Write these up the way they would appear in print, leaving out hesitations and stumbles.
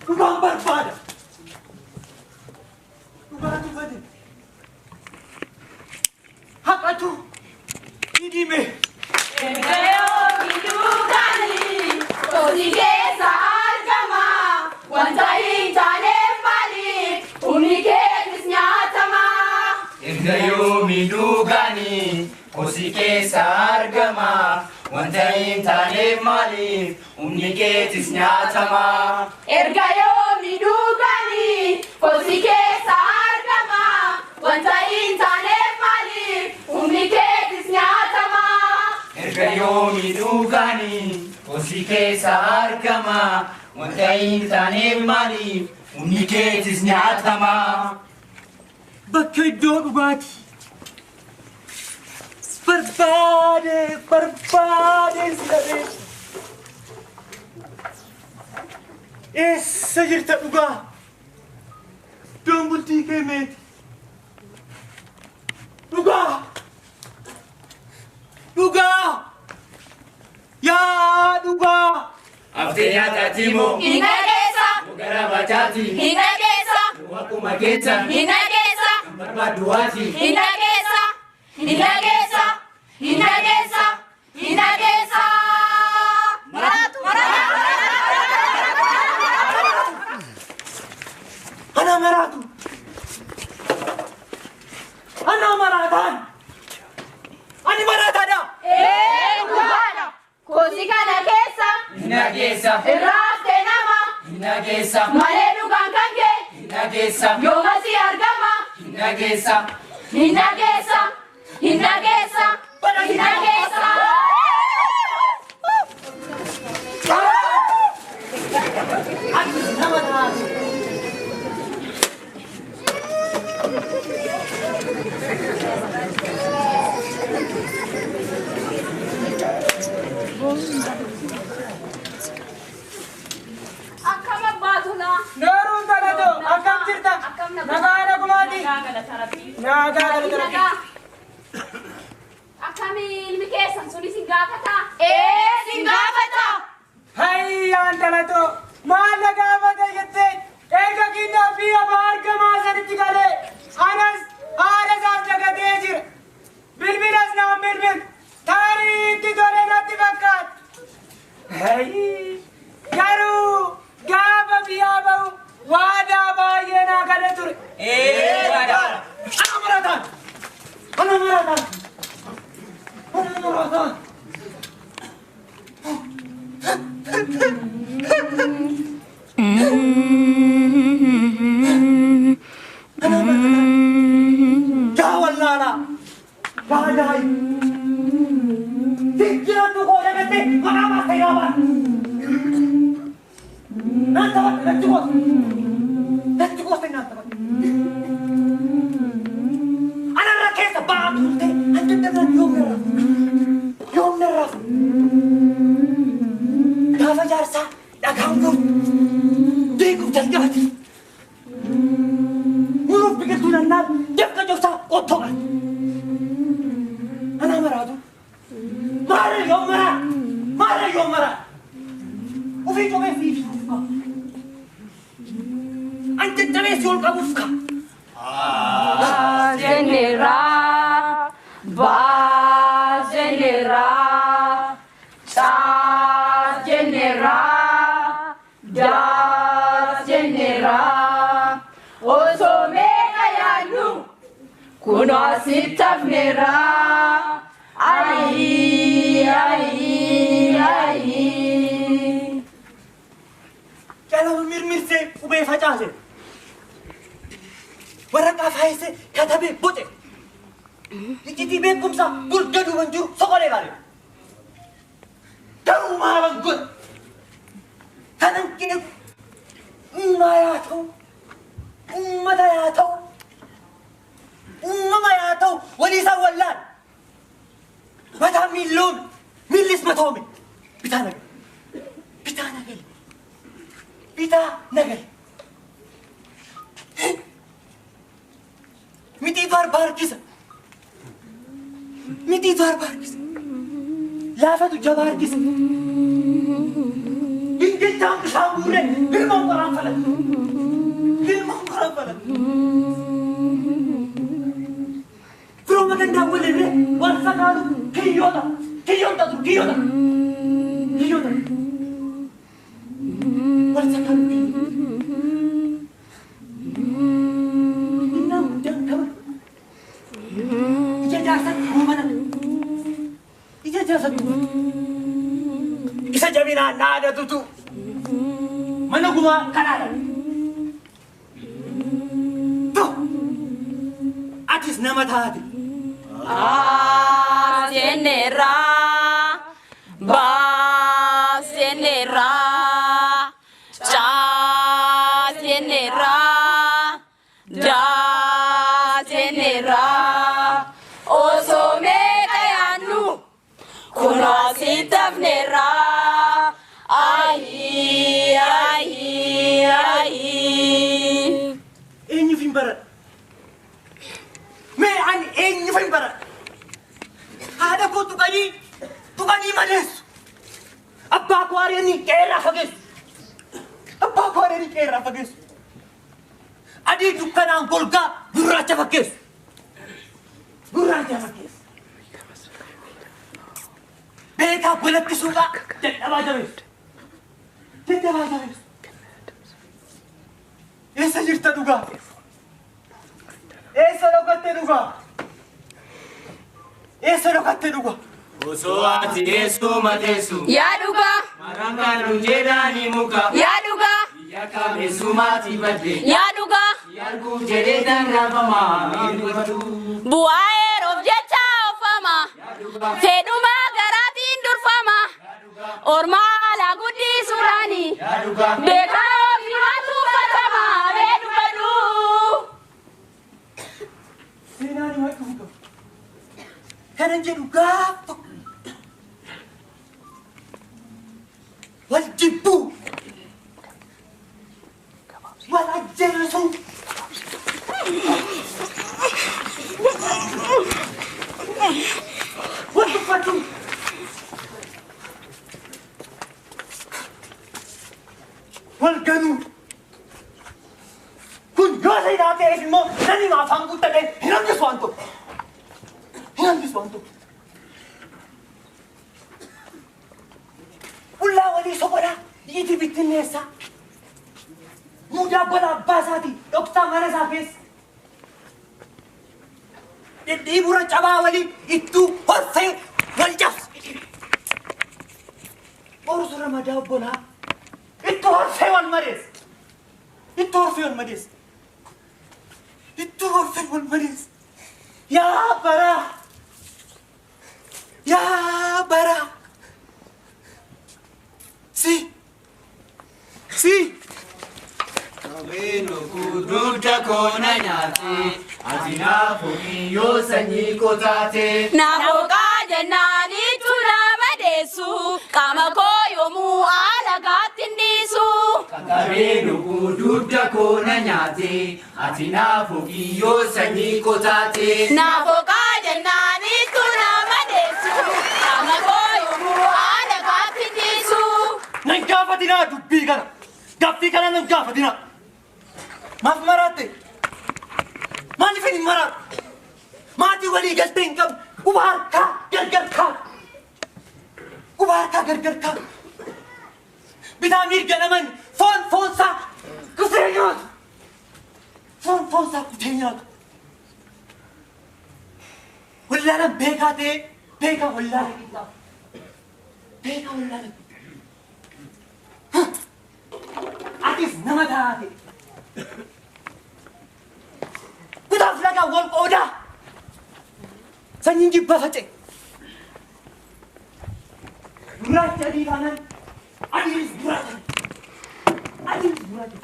Dhugaan barbaada. Dhugaatu bade. Haqatu hidhime. Erga yoomii dhugaanii kosii keessa argama. Wanta hin taaneef maaliif humni keetis nyaatama. Erga yoomii dhugaanii kosii keessa argama. Wanta hin taaneef maaliif humni keetis nyaatama. Erga yoomii dhugaanii kosii keessa argama. Wanta hin taaneef maaliif humni keetis nyaatama. Erga yoomii dhugaanii kosii keessa argama. Wanta hin taaneef maaliif humni keetis nyaatama. Bakka iddoo dhugaatii. Barbaade si dhabee. Eessa jirta dhugaa? Iddoon bultii kee meeti? Dhugaa! Dhugaa! Yaa dhugaa! Haftee nyaataati moo? Hin dhageessa. Gara bachaati. Hin dhageessa. Akkuma keessa. Hin dhageessa. Kan barbaaddu waati. Hin dhageessa. Hin dhageessa. Hin dhageessa. Hin dhageessa. Maraatu. Ana maraatu. Ana maraataan. Ani maraataadha. Ee dhugaadha. Kosii kana keessa. Hin dhageessa. Irraa haftee nama. Hin dhageessa. Malee dhugaan kan kee. Hin dhageessa. Yooma si argama. Hin dhageessa. Hin dhageessa. Hin dhageessa. Hin dhageessa. Ani nama taate. Akkam abbaa tolaa. Nooruun talatoo akkam jirta? Nagaa nagumaati. Nagaa galata rabbii. Nagaa galata rabbii. Akkami ilmi keessan suni sin gaafata? Ee sin gaafata. Hayyaan talatoo maal na gaafata jettee erga kindaa fi abbaa argamaa sanitti galee anas haadha isaas dagatee jira. Bilbilas naan bilbil taarii itti tole natti fakkaata. Garuu gaafa biyyaa ba'u waadaa baay'ee naa gale ture. Ee dhugaadha. Ana maraataan. Ana maraataan. Ana maraataan. Ana maraataan. Yaa wallaalaa. Yaa daayi. Jijjiiramtu koo dagattee maqaa baastee yaa baala. Naan taphadha natti goote. Natti goote naan taphadha. Anarra keessa ba'aa turte an dadhabnaan yoom narra. Yoom narra. Dhagaan guutu deeguuf jalqabate. Muruuf biqiltuu nannaan dafqa cobsaa qottoo qarte. Anaa maraatu. Maara yoo maraa maara yoo maraa ofii cobee fi fiiguuf ka'a. An caccabee si ol qabuuf ka'a. Jenera, ba jenera, cha jenera, da jenera. Osoo meeqa yaadnu kunoo asitti hafneerra. Ayii ayii ayii. Qalama mirmirsee qubee facaase. Waraqaa faayisee katabee boce. Iccitii beekumsaa golga duuban jiru soqolee baale. Garuu maalan godha? Kanan qeequ uumaa yaa ta'u, uummata yaa ta'u, uumama yaa ta'u walii isaan wallaan. Mataan miilloome, miillis matoome. Bitaa nagali. Bitaa nagali. Bitaa nagali. Mixiitu arba harkisa. Mixiitu arba harkisa. Laafatu jabaa harkisa. Gingilchaan bishaan guurree ilmaan qoraan falatu. Ilmaan qoraan falatu. Firooma gandaa walirree wal sakaalu kiyyoota. Kiyyoota dur kiyyoota. Kiyyoota. Wal sakaalu kiyyoota. Innaan guddaan kaba. Ija jaarsatti goomana. Ija jaarsatti goomana. Isa jabinaan dhaadatutu mana gumaa kanaadha. Ta'u atis nama taate. A jenera, ba jenera, cha jenera, da jenera. Osoo meeqa yaadnu kunoo asitti hafneerra. Ayii ayii ayii. Eenyuuf hin baradha? Mee ani eenyuuf hin baradha? Haadha koo tuqanii tuqanii madeessu. Abbaa koo ari'anii qeerraa fageessu. Abbaa koo ari'anii qeerraa fageessu. Adii dukkanaan golgaa gurraacha fakkeessu. Gurraacha fakkeessu. Beekaa balaqqisuudhaa dadhabaa jabeessu. Dadhabaa jabeessu. Eessa jirta dhugaa? Eessa dhokatte dhugaa? Eessa dhokatte dhugaa? Osoo ati teessuma teessu. Yaa dhugaa, Maraan kan jedhaani muka. yaa dhugaa, Biyya kabeessumaati badde. yaa dhugaa. Yarguuf jedhee tarraafama miidhagfatu. Bu'aa yeroof jecha oofama. Fedhumaa garaatiin durfama. Ormaa alaa guddisuudhaani. Yaa dhugaa. Beekaa ofii waatu uffatama. Mee dubbadhu. Seenaan hima dhuga. Kanan jedhu gaaf tokko. Wal jibbuu. Wal ajjeesuu. Wal tuffachuu. Wal ganuu. Kun yoo seenaa ta'eef immoo namni afaan guuttatee hin hambisu waan tokko. Hin hambisu waan tokko. Qullaa walii soqolaa dhiitii bittinneessaa. Muudaa gola abbaa isaatii dhoksaa mana isaa keessa. Dhidhiibura cabaa walii ittuu horfee wal cabsa. Qorsu ramadaa obbolaa ittuu horfee wal madeessa. Ittuu horfee wal madeessa. Ittuu horfee wal madeessa. Yaa baraa! Yaa baraa! Si! Si! Qabeenu dugda koona nyaate. Ati naaf yoo sanyii koo taate. Naafooqaa jennaan itti nama deessu. Qaama koo yoomuu haala gaatti hin dhiisu. Qaqqabee lubbuu dugda koo na nyaate ati naaf ofiyyoo sanyii koo taate. Naafooqaa jennaanitu nama deessu qaama koo yommuu haala gaaffichiisu. Nan gaafatinaa dubbii kana. Gaaffii kana nan gaafatinaa. Maaf maraatte? Maaliif hin maraatu? Maatii walii galtee hin qabne quba harkaa gargar kaa. Quba harkaa gargar kaa. Bitaa mirga naman foon foonsaa kutee nyaatu. Foon foonsaa kutee nyaatu. Wallaalaan beekaa ta'ee beekaa wallaala qixxaabu. Beekaa wallaala qixxaabu. Atis nama taate. Kutaaf lagaa wal qoodaa. Sanyiin jibbaa faca'e. Gurraacha adii taanaan adiinis gurraacha. Adiinis gurraacha.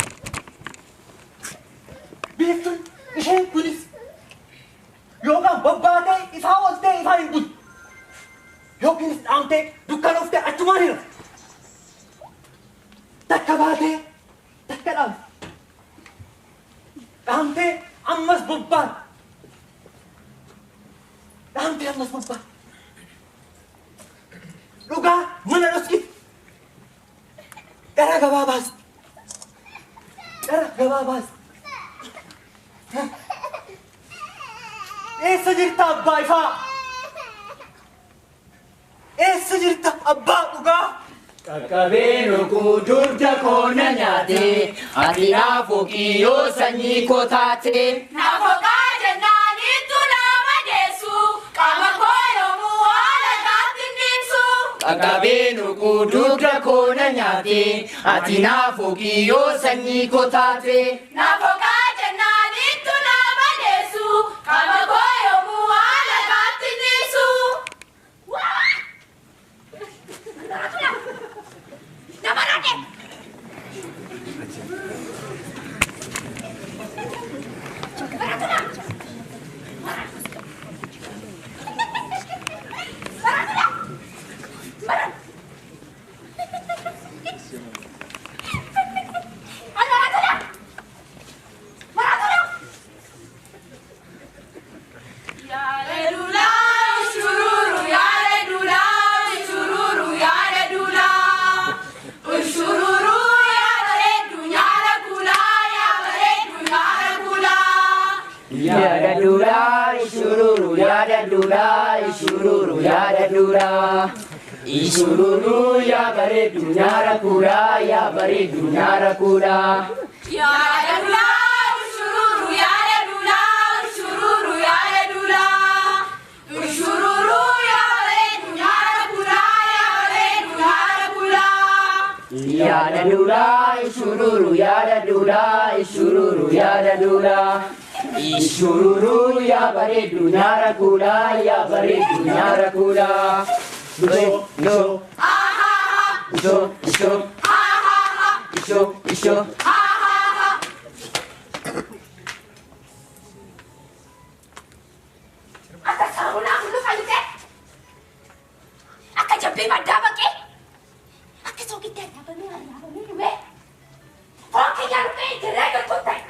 Biiftuun isheen kunis yookaan bobbaatee ifaa ooltee ifaa hin bultu. Yookiinis dhaamtee dukkanooftee achumaan hin haftu. Takka baatee takka dhaamte. Dhaamtee ammas bobbaate. Dhaamtee ammas bobbaate. Dhugaa mana dhoskite. Gara gabaa baaste. Gara gabaa baaste. Eessa jirta abbaa ifaa? Eessa jirta abbaa dhugaa? Qaqqabee lubbuu dugda koo na nyaate ati naaf ofiyyoo sanyii koo taate. Naafooqaa jennaanitu nama deessu qaama koo yommuu haala gaaffichiisu. Qaqqabee lubbuu dugda koo na nyaate ati naaf ofiyyoo sanyii koo taate. Naafooqaa jennaanitu nama deessu qaama koo yommuu haala gaaffichiisu. Nama raadhe! Yaada duraa ishururu yaada duraa ishururu yaada duraa ishururu yaa bareedu nyaara kuulaa yaa bareedu nyaara kuulaa. Yaada duraa ushururu yaada duraa ushururu yaada duraa ushururu yaa bareedu nyaara kuulaa yaa bareedu nyaara kuulaa. Yaada duraa ishururu yaada duraa ishururu yaada duraa ishururu yaa bareedu nyaara kuulaa yaa bareedu nyaara kuulaa. Isho isho isho isho isho isho. Akka saamunaa hullu fayyite akka jabbii maddaa baqee akka soogidda arraabamee arraabamee dhumee foon kiyyaa dhufee jiree jirtu ta'e.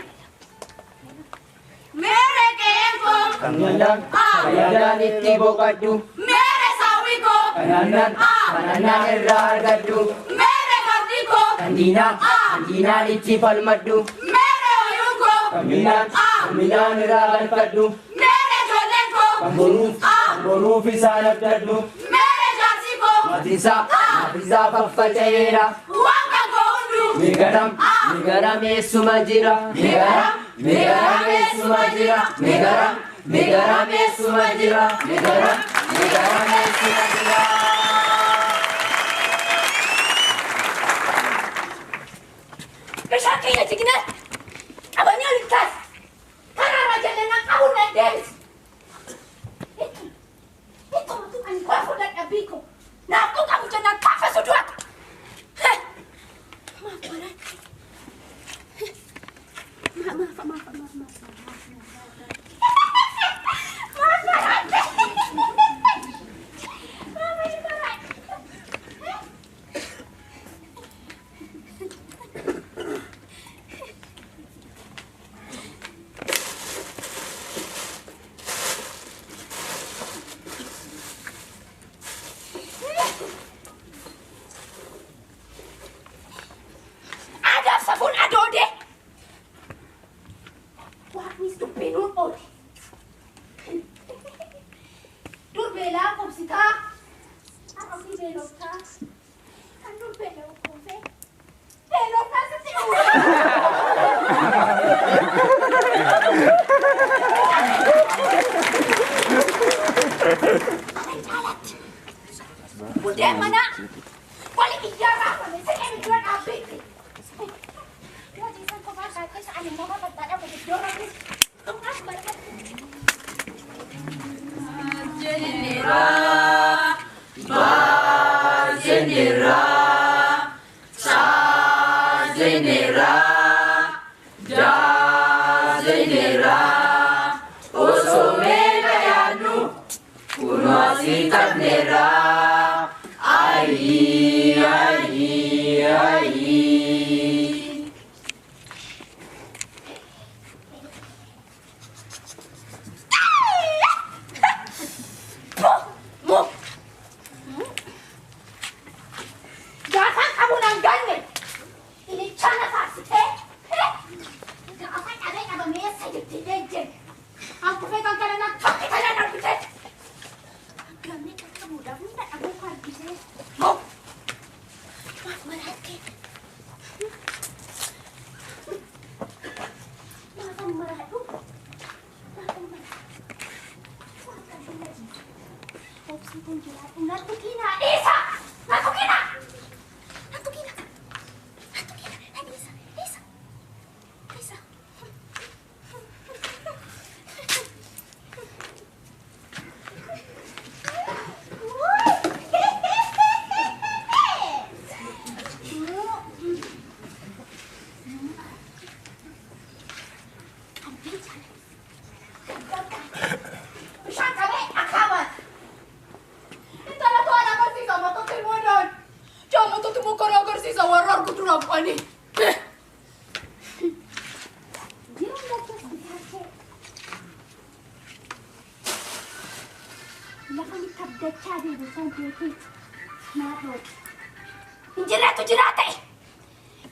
Meere qe'een koo Kan yaadaan kan yaadaan itti boqadhu meere saawwi koo kan aannan kan aannan irraa argadhu meere fardi koo kan diinaa kan diinaan itti falmadhu meere ooyiruu koo kan midhaan kan midhaan irraa galfadhu meere ijoolleen koo kan boruuf kan boruuf isaan abdadhu meere jaarsi koo maatiinsaa maatiinsaa faffaca'eera waan kan koo hunduu migaram migaram eessuma jira migaram migaram eessuma jira migaram migaram eessuma jira migaram migaram eessuma jira. Bishaan keenya jignee qabanii ol kaas karaarra jallinaan qabuun nan deebisi. Ittuma tuqanii kolfuu dadhabbii koo naaf qabu jennaan kaafasu du'ata. Maaf maraatti. Maaf maaf maaf maaf maaf maraatti. Maaf maraatti. Beelaa qubsitaa. Har'a ofii beeloftaa. Kan dur beela'u quufee. Beeloftaa sitti dhufu. Ana caalatti. Buddeen manaa wali iyyaa raafame siqee dura dhaabbeetti. Yoo ciisan kophaa kaattis ani immoo babal'aadha iddoo rakkis. As marqatti. Zenera, Sa Zenera, Ja Zenera, Osome Kayanu, Kuno Sitanera, Ayi Ayi Ayi. Gaafan qabuun hanganne ilichaana faarsitee gaafa dhabee dhabamee eessa jirti jejjen hankufee kan kana na tokki kana darbite hanggamni qaqqabuudhaaf hunda dhabuu koo argitee moo maaf maraattee maafan maraadhu maafan maraadhu waan qalbii obsiitiin jiraadhu natti kiinaa dhiisa natti kiinaa. Injiraatu jiraate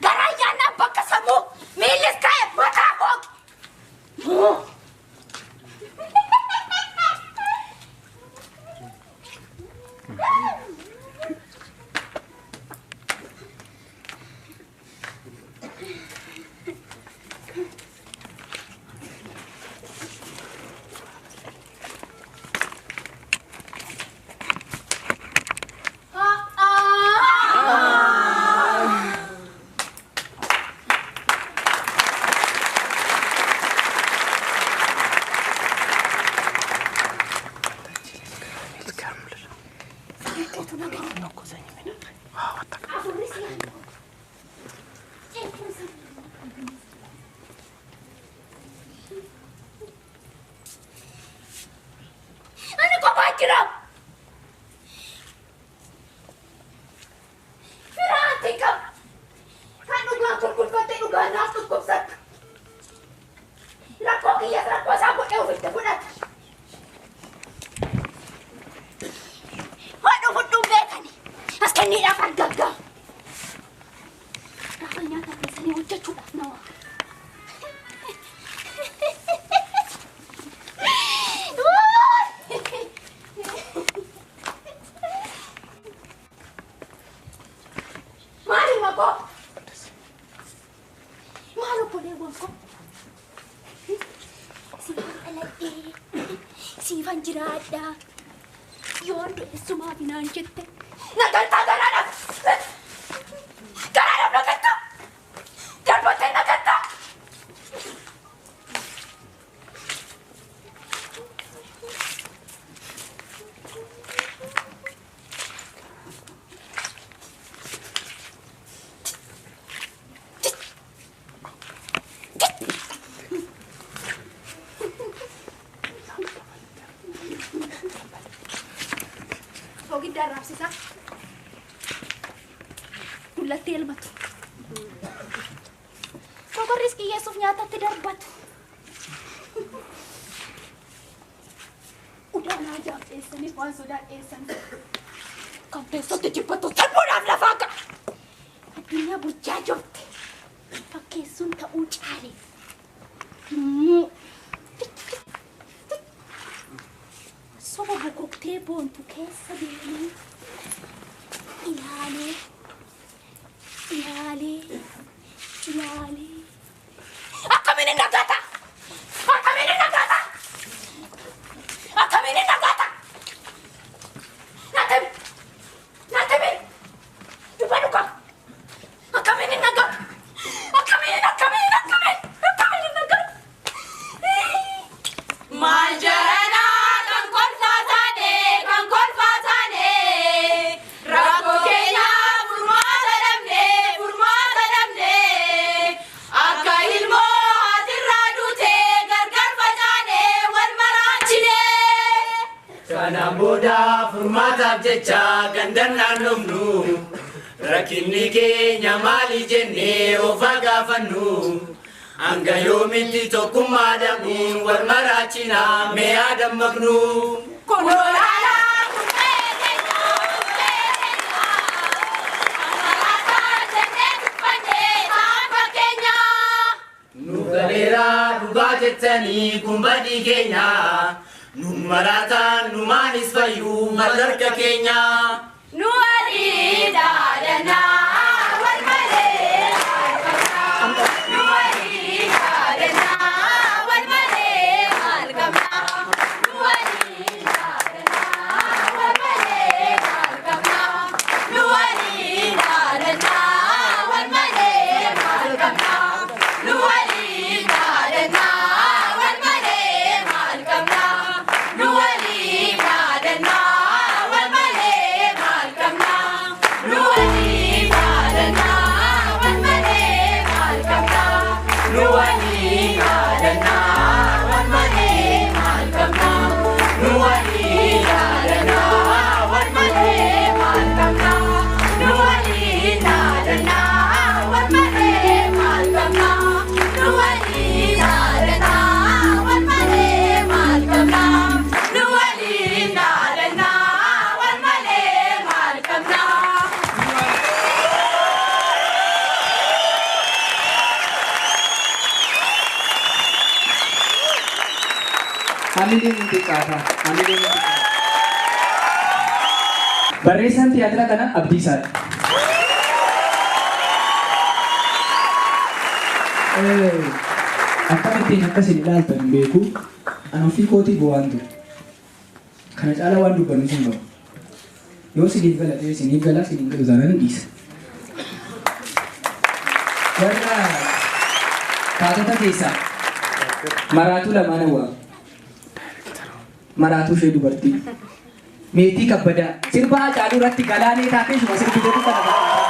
garaa yaannaa bakka sammuu miillis ka'e mataa hooqe. Ani kophaa jira. Firaanti qaba. Kan dhugaan gurgurfattee dhugaan naaf dhukkubsatta. Rakkoo kiyyaas rakkoo isaa godhee ofitti fudhata. Hodhu fudhuun beekani. As kenniidhaaf argaggaa. Gaafa nyaata keessanii hojjechuudhaaf nama. Maali maqoo? Maal obboleewwan koo? Siifan dhaladhee, siifan jiraadha. Yoon du'essumaaf naan jette. Nagantaa garaadhaaf! Garaadhaaf nagantaa! Darbattee nagantaa! Soogidda arraabsisaa. Dullatti elmatu. Sokorris qiyyeessuuf nyaatatti darbatu. Udaanaa jaabxeessaniif waan sodaan dheessan. Kan teessootti jibbatu salphuudhaaf lafaa ka'a. Addunyaa burjaa jirti. Fakkeessuun ta'uu caale. Soba bukoo jettee boontu keessa deemee ilaalee ilaalee ilaalee akkamiin hin nagata akkamiin hin nagata akkamiin hin nagata natti natti dubbadhu ka akkamiin hin nagata akkamiin akkamiin akkamiin akkamiin hin nagata Maal jaranaa kan kolfaa taane kan kolfaa taane rakkoo keenya furmaata dhabne furmaata dhabne akka ilmoo haatirraa duute gargar facaane wal maraachine. Kanaan booda furmaataaf jecha gandan naannofnu rakkinni keenya maali jennee of haa gaafannu. Hanga yoomitti tokkummaa dhabuun wal maraachina mee haa dammaqnu. Konkolaataa kubbee keenya kubbee keenya konkolaataa jennee tuffannee ta'an fakkeenya. Nu galeera dhugaa jettanii kun badii keenya. Nu maraataan nu maanis fayyuu mal harka keenya. Nu walii daadannaa wal malee maal qabnaa. Nu walii daadannaa wal malee maal qabnaa. Nu walii daadannaa wal malee maal qabnaa. Nu walii daadannaa wal malee maal qabnaa. Nu walii daadannaa wal malee maal qabnaa. Nu walii daadannaa wal malee maal qabnaa. Nu walii daadannaa wal malee maal qabnaa. Nu walii daadannaa wal malee maal qabnaa. Nu walii daadannaa wal malee maal qabnaa. Nu walii daadannaa wal malee maal qabnaa. Nu walii daadannaa wal malee maal qabnaa. Nu walii daadannaa wal malee maal qabnaa. Hamileen hin xiqqaata. Hamileen hin xiqqaata. Barreessaan tiyaatira kana Abdiisaadha. Akkamittiin akkasin ilaaltan hin beeku. Ani ofii kootii bu'aan ture. Kana caalaa waan dubbannu hin qabu. Yoo isiniif gala ta'e isiniif gala, isiniin galu taanaan hin dhiisa. Warra taatota keessaa maraatuu lamaan awwaalu. Maraatuu ishee dubartii. Meetii Kabbadaa sirba Haacaaluu irratti galaanee taatee ishuma sirbiteetu kana fakkaata.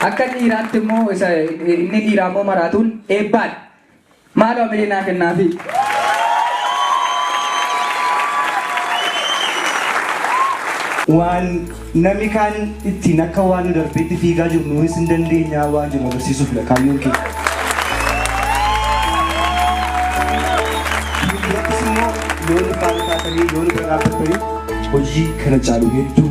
Akka dhiiraatti immoo isa inni dhiiraa immoo maraatuun eebbaadha. Maaloo amilee naa kennaafi. Waan namni kaan ittiin akka waan nu darbeetti fiigaa jiru nuunis hin dandeenya waan jiru agarsiisuuf kaayyoon keenya. Fuuldurattis immoo yoo nu faana taatanii yoo nu bira dhaabbattanii hojii kana caalu hedduu